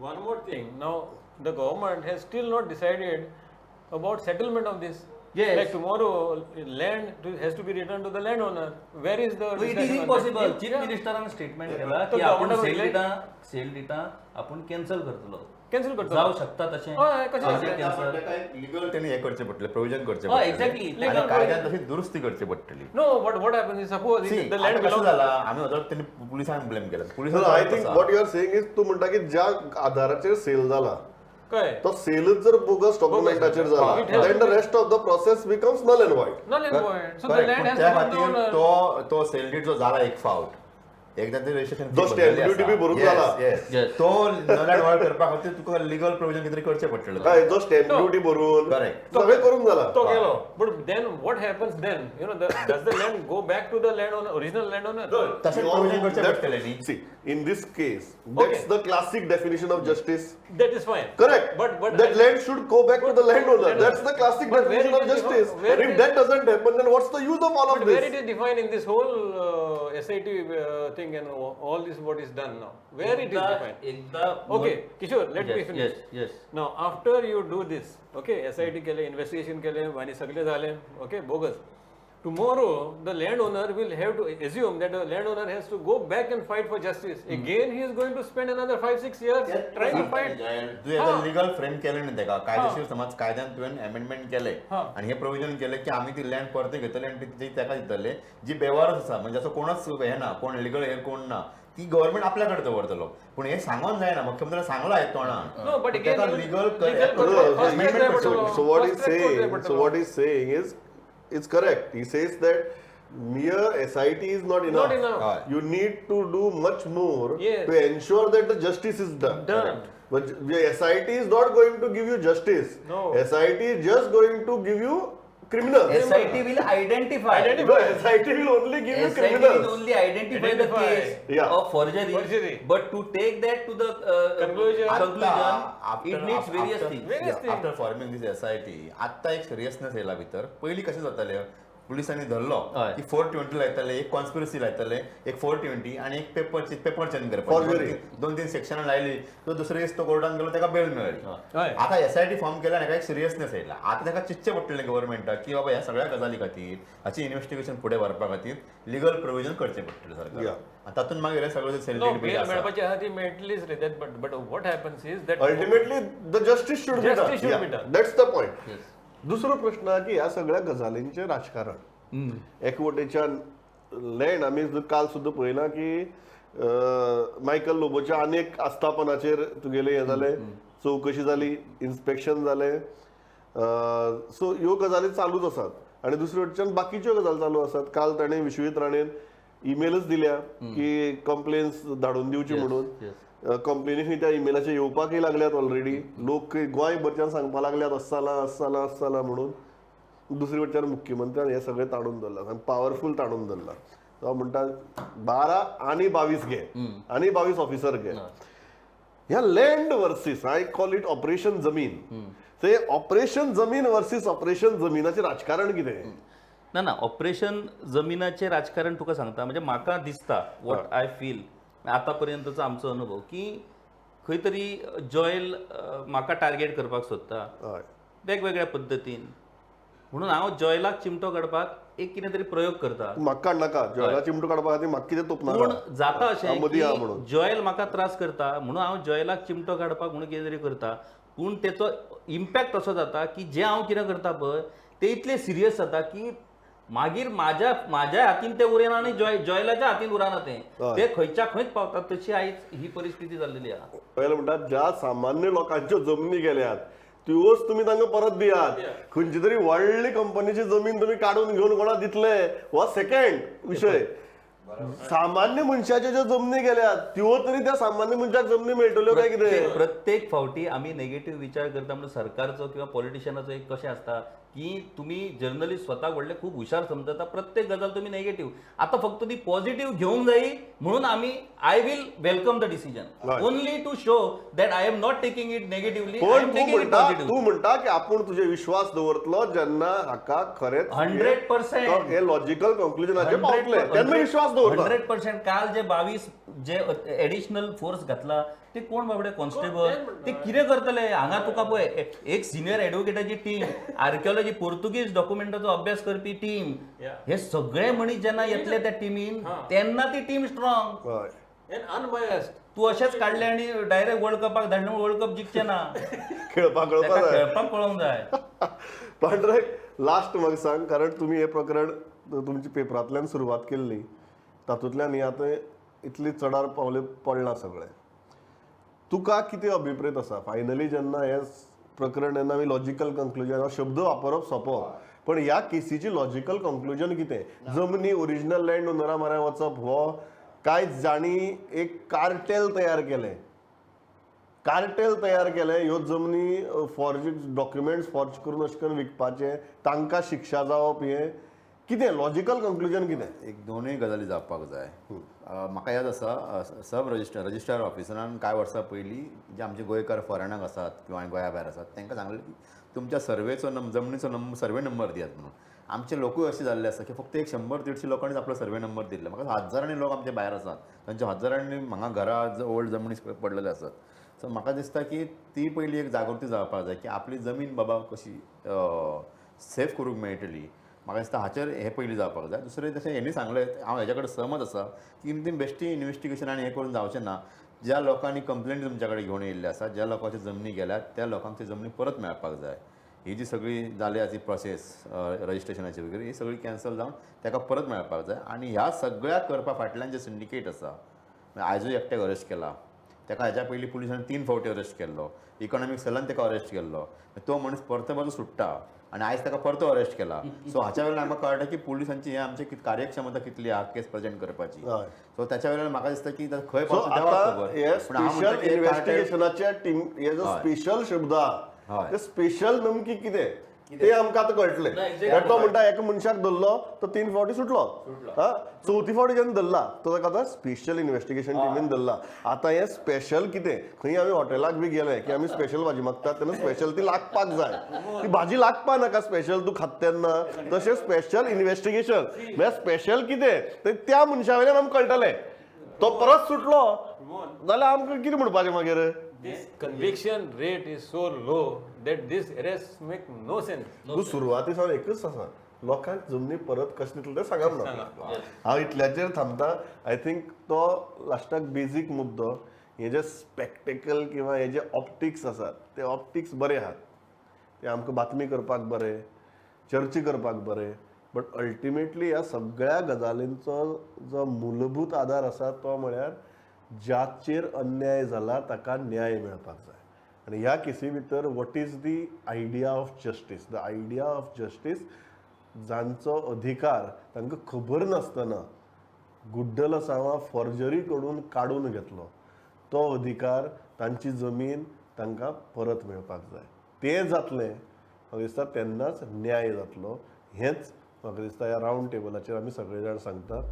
One more thing, now the government has still not decided about settlement of this. Yes. Like tomorrow, land has to be returned to the landowner. Where is the? It is impossible. Chief मिनिस्टरान statement केला की आपण sale डिटा आपण cancel करतलो. Cancel करतलो. जाऊ शकता तशें. हय, कशें लिगल तेणी हें करचें पडटलें, प्रोविजन करचें पडटलें. एक्झॅक्टली. आनी कायद्यान तशी दुरुस्ती करची पडटली. No, but what happens is suppose the land कसं जाला, आमी वचत तेणी पुलिसांक ब्लेम केला. पुलिसांक I think what you are saying is तूं म्हणटा की ज्या आधाराचेर सेल जाला तो सेलच जर बोगस डॉक्युमेंटाचेर जाला then the rest of the process becomes null and void. Null and void. So the land has त्या खातीर तो तो सेल did जो जाला एक फावट एकदा ते रजिस्ट्रेशन जो स्टॅम्प ड्युटी बी भरून जाला तो नल अँड वॉइड करपा खातीर तुका लिगल प्रोविजन कितें करचें पडटलें. हय, जो स्टॅम्प ड्युटी भरून करेक्ट सगळें करून जाला तो गेलो. But then what happens then, you know, does the land go back to the land owner, original land owner? तशें प्रोविजन करचें पडटलें न्ही. See, in this case, that's the classic definition of justice. That is fine. Correct. But that land should go back to the landowner. That's the classic definition of justice. And if that doesn't happen, then what's the use of all of this? Where it is defined in this whole SIT thing and all this what is done now? Where it is defined? Okay, Kishore, let me finish. Yes, yes. Now, after you do this, okay, SIT केले, investigation केले, आनी सगळे झाले, okay, bogus. Tomorrow, the landowner will have to assume that the landowner has to go back and fight for justice. Again, he is going to spend another 5-6 years trying to fight. तुवें एकदा legal frame केलें न्ही तेका, कायदेशीर समज कायद्यान तुवें amendment केलें आनी हें प्रोविजन केलें की आमी ती लँड परते घेतले आनी ती तेका दितले, जी बेवारस आसा, म्हणजे असो कोणच हें ना, कोण लिगल हेर कोण ना, ती गव्हर्मेंट आपल्या कडेन दवरतलो. पूण हें सांगोन जायना, मुख्यमंत्र्यान सांगलां हें तोंडान. तेका legal. So what is saying is it's correct. He says that mere SIT is not enough. Not enough. You need to do much more to ensure that the justice is done. Done. But the SIT is not going to give you justice. No. SIT is just going to give you criminals. SIT will identify. No, SIT will only give you criminals. SIT will only identify the case of forgery. But to take that to the conclusion, it needs various things. After forming this SIT, आत्ता एक seriousness येयला भितर. पयलीं कशें जातालें, पुलिसांनी धरलो की 420 लायताले, एक कॉन्स्पिरसी लायताले, एक 420 आनी एक पेपर चेंज करपाक, 2-3 सेक्शनां लायली, तो दुसरे दीस तो कोर्टान गेलो, ताका बेल मेळ्ळी. आतां SIT form केला आनी ताका एक सिरियसनेस येयला. आतां ताका चिंतचें पडटलें गव्हर्मेंटाक की बाबा ह्या सगळ्या गजाली खातीर हाची इन्व्हेस्टिगेशन फुडें व्हरपा खातीर लिगल प्रोविजन करचें पडटलें सरकार. तातूंत मागीर सगळें सेल did मेळपाची आसा ती मेळटलीच रे. But what happens is that ultimately the justice should be done. That's the point. दुसरो प्रश्न की ह्या सगळ्या गजालींचें राजकारण. एकवटेच्यान लँड आमी काल सुद्दां पळयलां की मायकल लोबोच्या अनेक आस्थापनाचेर तुगेलें हें जालें, चवकशी जाली, इन्स्पेक्शन जालें. सो ह्यो गजाली चालूच आसात. आनी दुसरे वटेच्यान बाकीच्यो गजाली चालू आसात. काल ताणें विश्वजीत राणेन ईमेलच दिल्या की कंप्लेन्स धाडून दिवची म्हणून. कंप्लेनी त्या ईमेलाचेर येवपाकय लागल्यात ऑलरेडी. लोक गोंयभरच्यान सांगपाक लागल्यात अस जालां अस जालां अस जालां म्हणून. दुसरे वटेच्यान मुख्यमंत्र्यान हें सगळें ताणून धरलां, आनी पावरफूल ताणून धरलां. तो म्हणटा 12 आनी 22 घे आनी 22 ऑफिसर घे. ह्या land versus, I call it operation Zameen. ते ऑपरेशन जमीन वर्सीस ऑपरेशन जमीनाचें राजकारण कितें? ना ना, ऑपरेशन जमिनाचें राजकारण तुका सांगता, म्हणजे म्हाका दिसता, what I feel आतापर्यंतचो आमचो अनुभव की खंय तरी जॉयल म्हाका टार्गेट करपाक सोदता वेगवेगळ्या पद्दतीन, म्हणून हांव जॉयलाक चिमटो काडपाक एक कितें तरी प्रयोग करता. म्हाका काडनाका, जॉयला चिमटो काडपा खातीर म्हाका कितें तोपनाका. पूण जाता अशें जॉयल म्हाका त्रास करता म्हणून हांव जॉयलाक चिमटो काडपाक म्हणून कितें तरी करता, पूण तेचो इम्पॅक्ट असो जाता की जें हांव कितें करता पळय तें इतलें सिरियस जाता की मागीर माझ्या माझ्या हातीन ते उरना आनी जॉयलाच्या हातीन उरना तें, ते खंयच्या खंयच पावतात. तशी आयज ही परिस्थिती जाल्लेली आहा. पयलें म्हणटात ज्या सामान्य लोकांच्यो जमनी गेल्यात त्योच तुमी तांकां परत दियात. खंयची तरी व्हडली कंपनीची जमीन तुमी काडून घेवन कोणाक दितले हो सेकंड विशय. सामान्य मनशाच्यो ज्यो जमनी गेल्यात त्यो तरी त्या सामान्य मनशाक जमनी मेळटल्यो काय कितें? प्रत्येक फावटी आमी नेगेटिव्ह विचार करता म्हणून सरकारचो किंवा पॉलिटिशियनाचो एक कशें आसता की तुमी जर्नलिस्ट स्वताक व्हडले खूब हुशार समजता, प्रत्येक गजाल तुमी नेगेटिव्ह. आतां फक्त ती पॉझिटिव्ह घेवंक जाय म्हणून आमी I will welcome the decision only to show that I am not taking it negatively. तूं म्हणटा की आपूण तुजे विश्वास दवरतलो जेन्ना हाका खरेंच 100% हे लॉजिकल कंक्लुजनाचेर पावतले तेन्ना विश्वास दवरता. 100%. काल जे 22 जे एडिशनल फोर्स घातला ते कोण बाबडे कॉन्स्टेबल ते कितें करतले हांगा तुका पळय एक सिनियर एडवोकेटाची टीम, आर्किओलॉजी पोर्तुगीज डॉक्युमेंटाचो अभ्यास करपी टीम, हे सगळे मनीस जेन्ना येतले त्या टिमीन तेन्ना ती टीम स्ट्रॉंग अनबायस्ड. तू अशेंच काडले आनी डायरेक्ट वर्ल्ड कपाक धाडले वर्ल्ड कप जिखचे ना, खेळपाक खेळपाक कळोंक जाय. पांडुरंग लास्ट म्हाका सांग, कारण तुमी हें प्रकरण तुमच्या पेपरांतल्यान सुरवात केल्ली, तातूंतल्यान हें आतां इतली चडार पावले पडलां सगळें, तुका कितें अभिप्रेत आसा फायनली जेन्ना हें प्रकरण जेन्ना आमी लॉजिकल कंक्लुजन, हो शब्द वापरप सोंपो, पण ह्या केसीची लॉजिकल कंक्लुजन कितें? जमनी ओरिजिनल लँड ओनरा म्हऱ्यान वचप हो काय जांणी एक कार्टेल तयार केलें, कार्टेल तयार केलें ह्यो जमनी फॉर्ज डॉक्युमेंट्स फॉर्ज करून अशें करून विकपाचें, तांकां शिक्षा जावप, हें कितें लॉजिकल कंक्लुजन कितें? एक दोनूय गजाली जावपाक जाय. म्हाका याद आसा सब रजिस्ट्रार रजिस्ट्रार ऑफिसरान कांय वर्सां पयलीं जे आमचे गोंयकार फॉरेनाक आसात किंवा गोंया भायर आसात तांकां सांगलें की तुमच्या सर्वेचो जमनीचो सर्वे नंबर दियात म्हणून. आमचे लोकूय अशे जाल्ले आसा की फक्त एक 100-150 लोकांनीच आपलो सर्वे नंबर दिल्लो. म्हाका हजारांनी लोक आमचे भायर आसात, तांचे हजारांनी हांगा घरा ओल्ड जमनी पडलेले आसात. सो म्हाका दिसता की ती पयली एक जागृती जावपाक जाय की आपली जमीन बाबा कशी सेफ करूंक मेळटली. म्हाका दिसता हाचेर हें पयलीं जावपाक जाय. दुसरें तशें हेणी सांगलें हांव हेज्या कडेन सहमत आसा की ती बेश्टी इन्वेस्टिगेशन आनी हें करून जावचें ना. ज्या लोकांनी कंप्लेंट तुमच्या कडेन घेवन येयल्ले आसा, ज्या लोकांची जमनी गेल्यात त्या लोकांक ती जमनी परत मेळपाक जाय. ही जी सगळी जाली आसा ती प्रोसेस रजिस्ट्रेशनाची वगैरे ही सगळी कॅन्सल जावन ताका परत मेळपाक जाय. आनी ह्या सगळ्या करपा फाटल्यान जे सिंडिकेट आसा, आयजूय एकट्याक अरेस्ट केला, ताका हेज्या पयलीं पुलिसांनी 3 फावटी अरेस्ट केल्लो, इकॉनॉमीक सेलान ताका अरेस्ट केल्लो, तो मनीस परतो परतो सुट्टा आनी आयज ताका परतो अरेस्ट केला. सो हाच्या वेल्यान आमकां कळटा की पुलिसांची हें आमची कार्यक्षमता कितली आहा केस प्रेजेंट करपाची. सो त्याच्या वेल्यान म्हाका दिसता की खंय खबर. स्पेशल इन्वेस्टिगेशनाच्या टीम हे जो स्पेशल शब्द आहा ते स्पेशल नमकी कितें ते आमकां आतां कळटलें. कारण तो म्हणटा एका मनशाक धरलो तो 3 फावटी सुटलो, चवथी फावटी जेन्ना धरला तो ताका आतां स्पेशल इन्वेस्टिगेशन टिमीन धरला. आतां हें स्पेशल कितें, खंय आमी हॉटेलाक बी गेले की आमी स्पेशल भाजी मागतात तेन्ना स्पेशल ती लागपाक जाय, ती भाजी लागपा नाका स्पेशल तूं खाता तेन्ना. तशें स्पेशल इन्वेस्टिगेशन म्हळ्यार स्पेशल कितें तें त्या मनशा वयल्यान आमकां कळटलें. तो परत सुटलो जाल्यार आमकां कितें म्हणपाचें मागीर? This conviction rate is so low that this arrests make no sense. तूं सुरवाती सावन एकच आसा, लोकांक जमनी परत कशें दितले तें सांगप ना. हांव इतल्याचेर थांबता. I think तो लास्टाक बेजीक मुद्दो, हे जे स्पेक्टेकल किंवा हे जे ऑप्टिक्स आसात ते ऑप्टिक्स बरे आहात, ते आमकां बातमी करपाक बरे, चर्चा करपाक बरे, बट अल्टिमेटली ह्या सगळ्या गजालींचो जो मूलभूत आदार आसा तो म्हळ्यार जाचेर अन्याय जाला ताका न्याय मेळपाक जाय. आनी ह्या केसी भितर what is the idea of justice? The idea of justice, जांचो अधिकार तांकां खबर नासतना गुड्डल असावा फॉर्जरी कडून काडून घेतलो तो अधिकार, तांची जमीन तांकां परत मेळपाक जाय. तें जातलें म्हाका दिसता तेन्नाच न्याय जातलो. हेंच म्हाका दिसता ह्या रावंड टेबलाचेर आमी सगळे जाण सांगता.